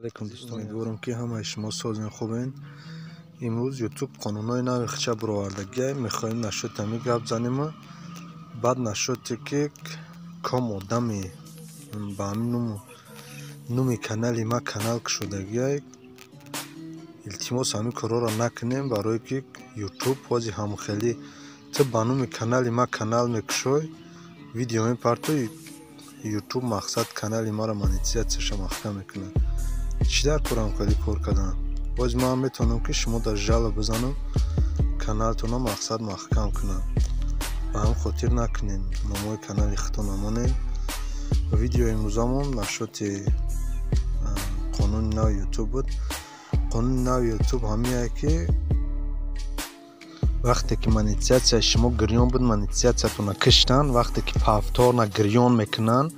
Алейкум дӯстон, умедворам ки ҳамаи шумо созен хубен. Имрӯз Ютуб қонунҳои нави хича баровардагиай, мехоҳем нашоти ҳамин гап занем. Баъд нашоте ки ком одами ба ҳамин нуми канали ма канал кушодагиай, илтимос ҳамин корҳоро накунем, барое ки Ютуб ҳози ҳамхелӣ ту ба нуми канали ма канал мекушой, видео мепартой, Ютуб мақсад канали маро монетизатсияша маҳкам мекунад. Чӣ дар корам хеле кор кардан? Боз ман метавонам ки шумо дар жало бизанам, каналтонро мақсад маҳкам кунам. Ба ҳамин хотир накунем, номҳои канали худтон намонем. Видеои имрӯзамон нашоти қонуни нави Ютуб буд. Қонуни нави Ютуб ҳамиае ки вақте ки монетизатсияи шумо гирён буд, монетизатсиятонро киштанд, вақте ки повторно гирён мекунанд,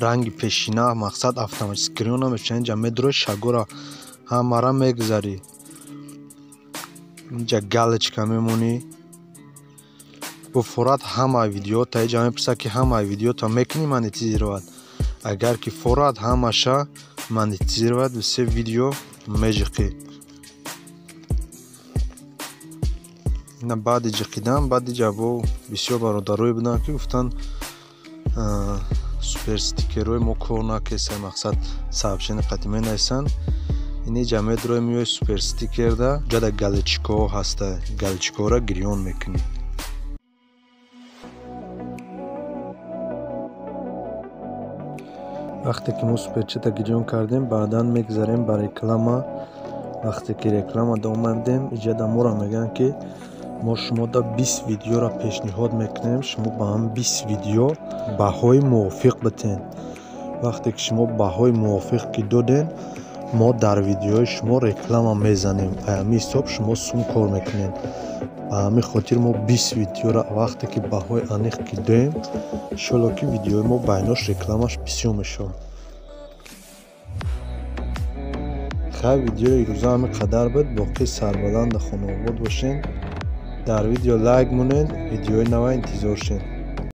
ранги пешина мақсад автоматически гирён намешавад. Инҷа медурӣ, шагора ҳамара мегузарӣ, инҷа галочка мемонӣ, бо форат ҳамаи видеота инҷа мепурсад ки ҳамаи видеота мекунӣ монетизировать. Агар ки форат ҳамаша монетизировать, все видео меҷиқӣ. Ина баъди ҷиқидан, баъди ҷа бо бисёр бародарое буданд ки гуфтанд суперстикерҳои мо кор накеса, мақсад сообщение қати менависанд. Ини ҷа медрои меои суперстикерда, ҷада галочкаҳо ҳаста, галочкаҳоро гирён мекунӣ. Вақте ки мо суперчата гирён кардем, баъдан мегузарем ба реклама. Вақте ки реклама омадем, иҷада моро мегӯянд ки мо шумода 20 видеоро пешниҳод мекунем, шумо ба ҳам 20 видео баҳои мувофиқ битен. Вақте ки шумо баҳои мувофиқ ки доден, мо дар видеои шумо реклама мезанем. Ба ҳамин ҳисоб шумо сум кор мекунед. Ба ҳамин хотир мо 20 видеоро вақте ки баҳои аниқ ки доем, иншолло ки видеои мо байнош рекламаш бисёр мешавад. Хай, видеои ирӯза ҳамин қадар буд. Боқӣ сарбаланду хонаобод бошед. Дар видео лайк монед, видеои нава интизор шед.